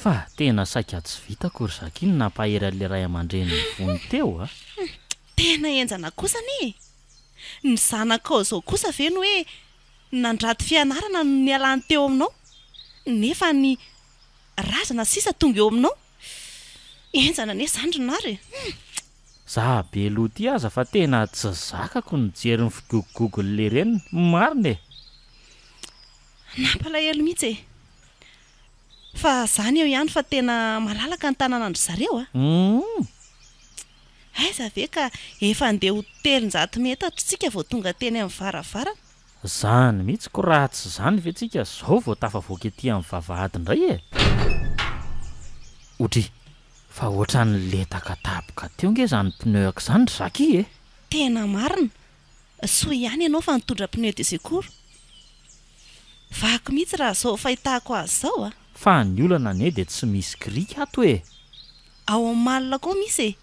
Fa tena saika tsy vitako ry Zaky ny nampahery an'ilay ray aman-dreny nivony teo a! Tena henjana kosa anie e! Ny zanakao izao kosa ve no hoe nandrato fianarana no nialany teo aminao nefa ny razana sisa tonga eo aminao? Henjana anie izany ry Nary e! Hum! Za be loha ty aza fa tena tsy zakako ny mijery ny figogogogon'le reniny, marina e! Nampalahelo mihitsy e! Fa zany eo ihany fa tena malalaka ny tanànan-dry zareo a! Humm! Aiza ve ka efa andeha ho 300 metatra tsika vao tonga teny amin'ny varavarana. Zany mihitsy ko raha tsy zany ve tsika zao vao tafavoaka ety amin'ny vavahady indray e! Odry! Fa ohatran'ny letaka tapoka teo nge zany pneu-ko zany ry Jacky e! Tena marina! Soa ihany ianao fa nitondra pneu de secours. Vaky mihitsy raha zao fahitako azy zao a! Fa ny olana anie dia tsy misy krika ato e! Ao amin'ny malle koa misy e!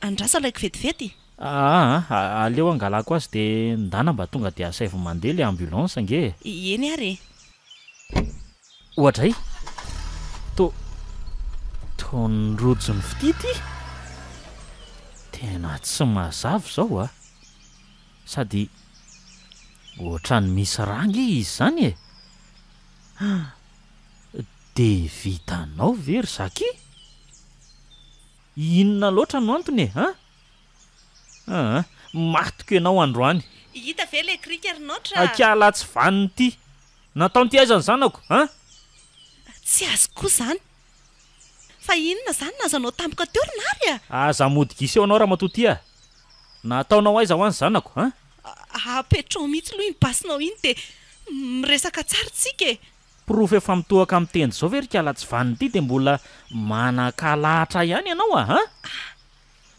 Andraso alaiko vetivety. Aa aleo angalako azy dia ndana mba tonga dia asaivo mandeha le ambulance ange e! Eny ary e! Oadray! To to ny rojon'ny fitia ity? Tena tsy mazava izao a! Sady ohatran'ny misy rà ange izy izany e! Dia vitanao ve ry Zaky? Inona loatra no antony e, an? Aa, matiko ianao androany. Hita ve le krika ry Naotra a? Kiala tsy vanona ity! Nataon'ity aiza ny zanako, an? Tsy azoko koa izany. Fa inona izany nahazo anao tampoka teo ry Nary a? Aza mody gisa eo anao ramatoa ity a! Nataonao aiza hoa ny zanako, an? Apetrao mihitsy aloha iny basinao iny dia miresaka tsara tsika e! Porofo efa mitohaka amin'ny tendro izao ve ry kala tsy vanona ity dia mbola manan-kalahatra ihany ianao a! An?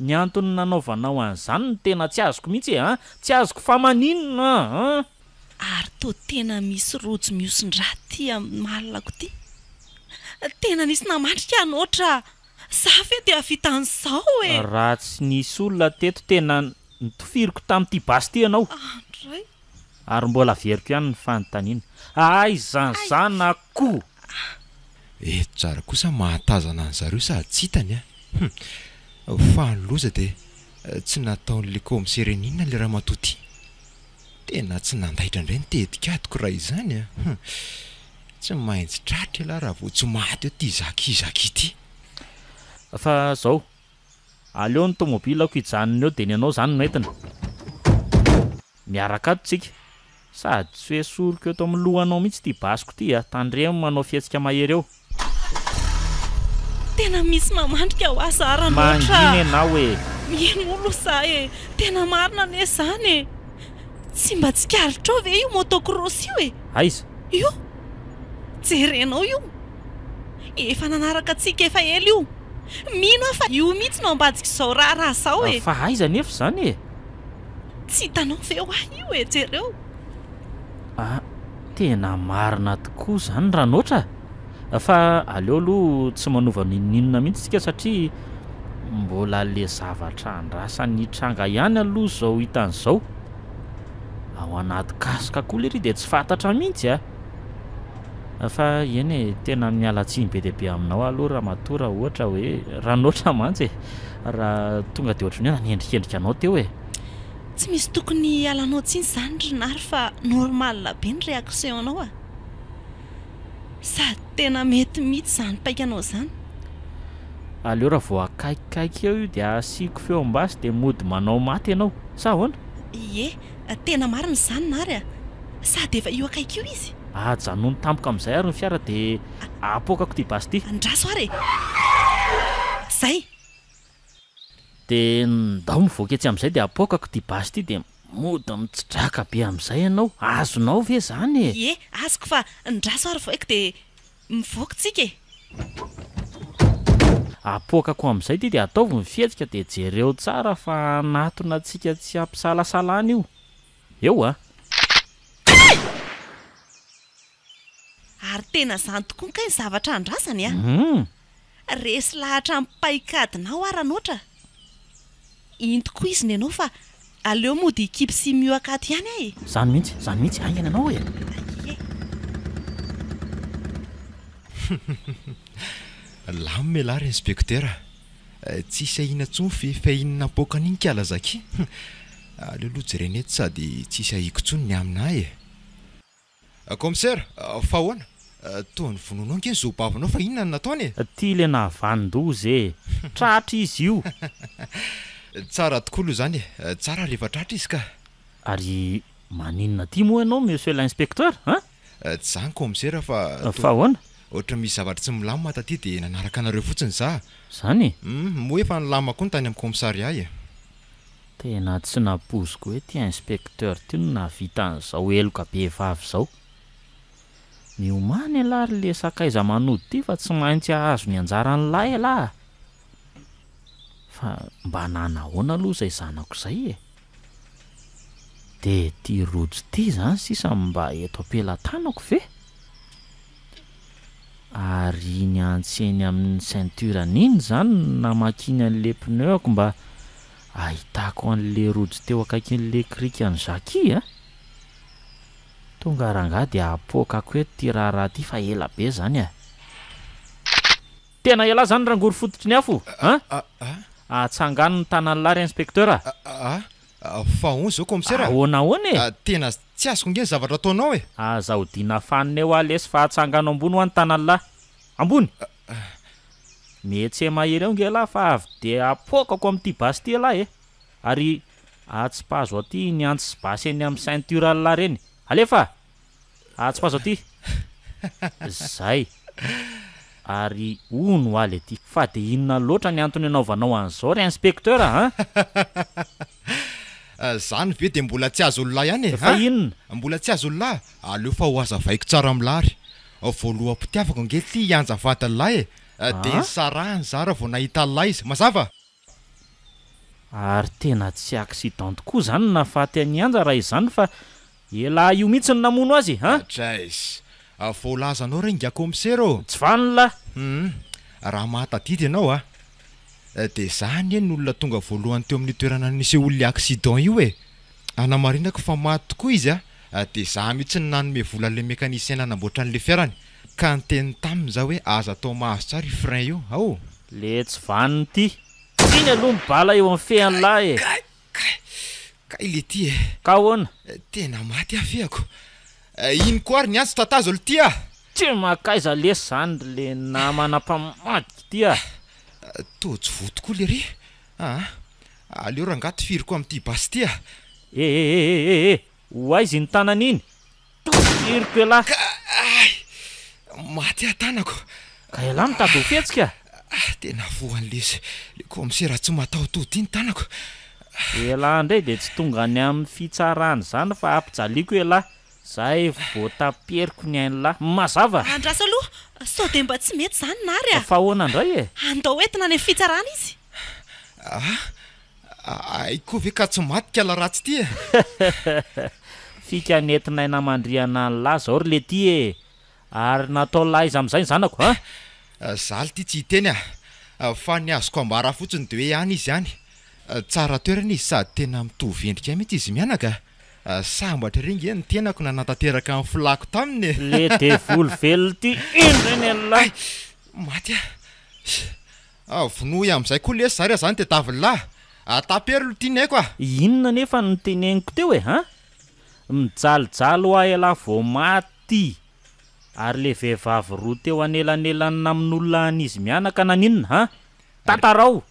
Ny antony nanaovanao an'izany no tena tsy azoko mihitsy e! An! Tsy azoko fa maninona an! Ary toa tena misy rojo mihosin-drà ty amin'ny malako ty. Tena nisy namandrika an'otra za ve dia hahavita an'izao e! Raha tsy nisy olona teto tena notofiriko tamin'ity basy ity ianao. Andray. Ary mbola averiko ihany ny fanontaniana. Aiza ny zanako? Eto tsara kosa mahatazana an'zareo sady tsy hitany a! Hum! Fa ny loza dia tsy nataon'le kaomisera n'inona le ramatoa ty! Tena tsy nandaitra indray ny tetikadiko raha izany a! Hum! Tsy maintsy tratra ialahy raha vao tsy maty eo ty Zaki Zaki ty! Fa zao, Aleo ny tomobilako hijanona eo dia ny anao izany no entina. Miaraka ato tsika. Sady tsy ho esoriko eto amin'ny lohanao mihitsy ity basiko ity a! Tandremo manao fihetsika mahery eo. Tena misy mamandrika ho ahy za ranoatra. Mangina ianao e! Mino aloha za e! Tena marina anie izany e! Tsy mba tsikaritrao ve io motocross io e? Aiza? Io! Jerenao io! Efa nanaraka antsika efa ela io! Mino aho fa io mihitsy no ambadik'izao raharaha izao e! Fa aiza anefa izany e? Tsy hitanao ve hoa io e! Jereo! Ah, tena marina tokoa izany Ranoatra a! Fa aleo aloha tsy manova n'inon'inona mihitsy isika satria mbola le zavatra andrasany hitranga ihany aloha izao hitany izao. Ao anaty casque koa lery dia tsy fantatra mihitsy a! Fa eny e, tena miala tsiny be dia be aminao aho aloha ramatoa raha ohatra hoe, Ranoatra mantsy e, raha tonga dia ohatran'ny hoe nanendrikendrika anao teo e. Tsy misy tokony hialanao tsiny izany ry Nary fa normal be ny réaction-nao a! Sady tena mety mihitsy izany paikanao izany. Aleo raha vao akaikikaiky eo io dia asiako feom-basy dia mody manao maty ianao, sa ahoana? Ie, tena marina izany Nary a! Sady efa io akaiky io izy. Ajanony tampoka amin'izay ary ny fiara dia apoakako ity basy ity. Andraso ary e! Zay! Dia ndao mivoaka etsy amin'izay dia apoakako ity basy ity dia mody mitsidraka be amin'izay ianao. Azonao ve izany e? Ie, azoko fa ndraso ary voaiko dia mivoaka tsika e! Apoakako amin'izay ity dia ataovy ny fihetsika dia jereo tsara fa hanatona antsika tsy ampisalasalana io. Eo a! Ary tena izany tokoa kay ny zavatra andrasany a! Resy lahatra amin'ny paikadinao aho Ranoatra a! Iny tokoa izy nenao fa aleo mody hikipy sy miohaka ato ihany aho e! Zany mihitsy, zany mihitsy, haingana ianao e! Ie. Lamina elah ry inspecteur a! Tsisy ahiana intsony f'efa iny napoaka an'iny kala Zaky. Aleo aloha jerena eto sady tsisy ahiako intsony ny amina ahy e! Kaomisera, fa ahoana? Toa novonoinao ange ny zobavinao fa inona no nataony e? Ty le nahavanon-doza e! Tratra izy io! Tsara tokoa aloha izany e! Tsara rehefa tratra izy ka! Ary maninona aty moa ianao monsieur l'inspecteur an? Tsy izany kaomisera fa Fa ahoana? Ohatran'ny misy zavatra tsy milamina taty dia nanaraka anareo fotsiny za. Izany e? Hum, moa efa nilamina koa ny tany amin'ny kaomisariat e! Tena tsy nampoiziko hoe ty inspecteur ty no nahavita an'izao heloka be vava izao. Miomàna ialahy ry le sakaiza manody ty fa tsy maintsy hahazo ny anjaran'lah ialahy a! Fa mba nanahoana aloha izay zanako izay e? De ty rojo ty zany sisa mba eto am-pelatanako ve? Ary iny antsy eny amin'ny ceinture-ny iny izany no namakiany an'le pneu-ko mba ahitako an'le rojo teo akaikin'le crique-n'i Jackie a! Tonga rangahy dia apoakako eto ity raharaha ity fa ela be izany a! Tena elah izany rangory fototry ny afo a! Atsangano ny tanan'lah ry inspecteur a! Fa ahoana izao kaomisera a? Ahoana ahoana e? Tena tsy azoko ange ny zavatra ataonao e! Aza odiana fanina eo aho lesy fa atsangano ambony hoa ny tanan'lah. Ambony! Mihetse mahery eo nge lah fa avy dia apoakako amin'ity basy ity elah e! Ary atsipazo aty iny antsy sy basy eny amin'ny ceinture an'lah reny. Alefa! Atsipazo aty! Zay! Ary hono hoa le ty, fa de inona loatra ny antony anaovanao an'izao ry inspecteur a? Zany ve de mbola tsy azon'lah ihany e? Fa inona? Mbola tsy azon'lah? Aleo fa ho hazavaiko tsara amin'lah ary. Voaloham-pitiavako ange ty hianja vadin'lah e! De nisarahany za raha vao nahita an'lah izy. Mazava? Ary tena tsy accident tokoa zany no nahafaty an'i Anja raha izany fa Elah io mihitsy no namono azy an! Jayz, voalazanao re ingahy kaomisera ô! Tsy vanona lah! Hum, raha mahatadidy ianao a! Dia za anie no olona tonga voalohany teo amin'io toerana nisehoan'ilay accident io e! Hanamarinako fa maty tokoa izy a! Dia za mihitsy no nanome vola an'ilay mécanicien nanamboatra an'ilay fiarany, ka niteny taminy za hoe aza atao mahazo tsara io frein io, ao! Le tsy vanona ity! Iny aloha ny bala eo amin'ny fean'lah e! Kay! Kay! Kay letia e! Ka ahoana? Tena maty aho fehako. Iny koa ary ny antso tatazo lty a! Tsy makaiza lesy zany ry le namana mpamadika ity a! Toa tsy voa tokoa lery a! Aleo rangahy tifiriko amin'ity basy ity a! E e e e e e! Ho aiza iny tanana iny? Tifiriko elah! Kay! Maty aho tanako! Ka elah mitady ho fihetsika? Tena voan'le le kaomisera tsy mataho-tody iny tanako! Elah indray dia tsy tonga any amin'ny fitsarana izany fa ampijaliako elah! Zay vao taperiko ny ain'lah. Mazava! Andraso aloha, sao dia mba tsy mety izany Nary a! Fa ahoana indray e? Andao entina any amin'ny fitsarana izy. Ah! Hay koa ve ka tsy maty kala ratsy ity e! Fika nentinay namandrihana an'lah zao ry letia e! Ary natao lahy aiza amin'izay ny zanako an? Za lty tsy hiteny a! Fa ny azoko ambara fotsiny de hoe any izy any. Tsara toerana izy sady tena mitovy endrika mihitsy izy mianaka. Sambatra ery nge ny tenako nanatanteraka ny filako taminy e! Le devoly velona ity indray ny an'lah! Hay! Maty aho! Vonoy amin'izay koa lesy za raha zany tediavin'lah! Tapero lty ny aiko a! Inona anefa no noteneniko teo e an? Mijalijaly ho ahy elah vao maty! Ary le vehivavy roa teo anelanelan'ny namonoan'lah an'izy mianaka naninona an? Tantarao!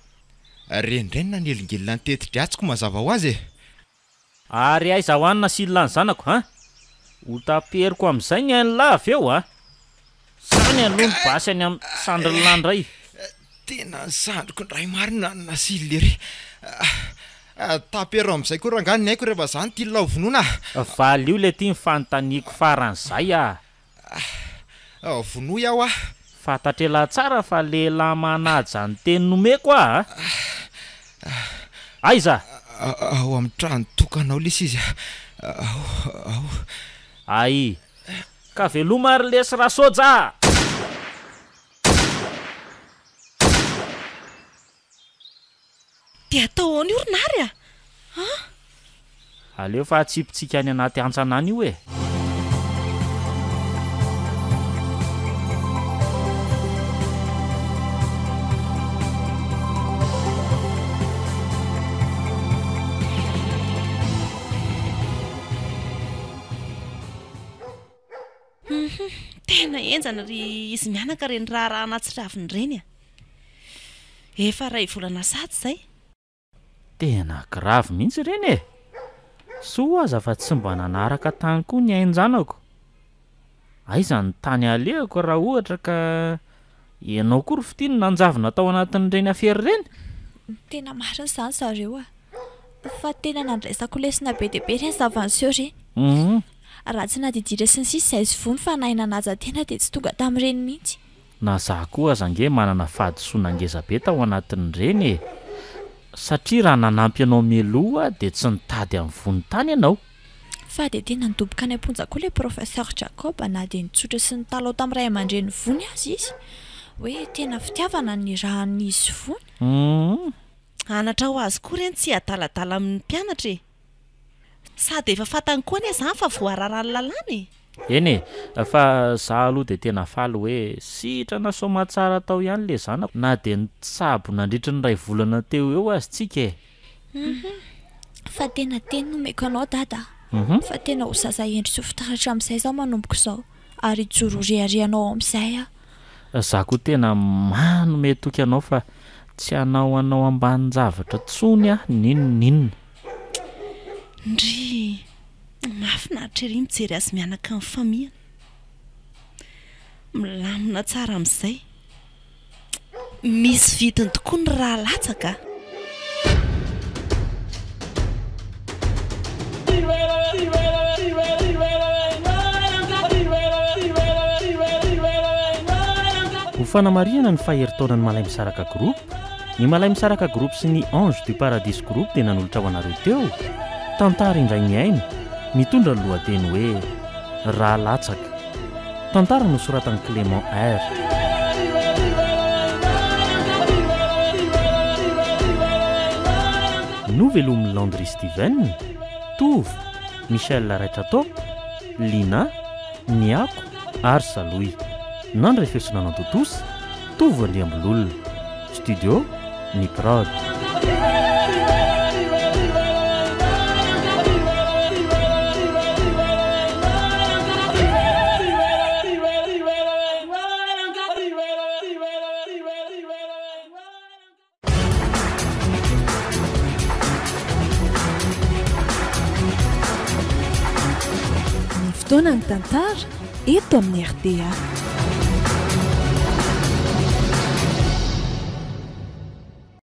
Reny indray no nanelingelina ny teti-dratsiko mazava ho azy e! Ary aiza ho any nasian'lah ny zanako an? Ho taperiko amin'izay ny ain'lah avy eo a! Zany aloha ny basy any amin'ny sandrin'lah indray. Tena ny sandriko indray marina no nasian'i lery. Tapero amin'izay koa rangahy ny aiko rehefa zany tian'lah ho vonoina a! Valio le ty ny fanontaniako faran'izay a! Vonoy aho ah! Fantatr'elah tsara fa lehilahy manaja ny teny nomeko ah a! Aiza? Ao amin'ny trano tokana ao lesy izy ah! Ao, ao. Ay! Ka veloma ary lesy Rasoja a! Dia atao ahoana io ry Nary a? An? Aleo fa atsipitsika any anaty hantsana any io e! Hum tena henjana ry izy mianaka ireny raharaha nahatsiravina ireny a! Efa iray volana sady izay. Tena grave mihitsy ireny e! Soa aza fa tsy mba nanaraka tany koa ny ain-janako. Aiza ny tany alehako raha ohatra ka ianao koa ry Fitia no nanjavona tao anatin'ireny afera ireny? Tena marina izany zareo a! Fa tena nandraisako lesona be dia be ireny zava-niseho ireny. Raha tsy nadidira sy ny sisa izay sy voa ny fanahy nanaja tena dia tsy tonga tamin'ireny mihitsy. Na za koa aza ange manana fahadisoana ngeza be tao anatin'ireny e! Satria raha nanampy anao mialoha dia tsy nitady amin'ny vonon-tany ianao. Fa dia tena nidoboka any am-ponja koa ilay Professeur Jacob na dia nitsotra sy nitalaho tamin'ny ray aman-dreny vony aza izy hoe tena fitiavana ny nirahan'izy vony. Humm. Anatra ho azy koa ireny tsy hiadaladala amin'ny mpianatra e! Sady efa fantany koa anie izany fa voararan'ny lalàna e! Eny e, fa za aloha dia tena faly hoe sitrana soamatsara tao ihany le zanako na dia nitsabo nandritry ny iray volana teo eo aza tsika e! Hum fa tena teny nomeko anao dada a! Fa tena ho zaza hendry sy ho fitaratra amin'izay izaho manomboka izao ary hijoro ho reharehanao ao amin'izay aho. Za koa tena manome toky anao fa tsy hanao anao ambanin-javatra tsony aho n'inon'inona. Ndrii! Mahafinaritra ery mijery azy mianaka ny famille-ny. Milamina tsara amin'izay. Misy vidiny tokoa ny rà latsaka a! Ho fanamarihana ny faha-herintaonan'ny Malaimisaraka Group, ny Malaimisaraka Group sy ny Ange du Paradis Group dia nanolotra ho anareo teo, tantara indray mihaino, mitondra ny lohateny hoe Rà latsaka. Tantara nosoratan'i Clément R. Novelomin'i Landry Steven, Tovo, Michel Raitrato, Lina, Niako ary Salohy. Nandray feo sy nanantontosa, Tovo Andriambololona. Studio, Ny Prod. Ny fotoana ny tantara eto amin'ny rta.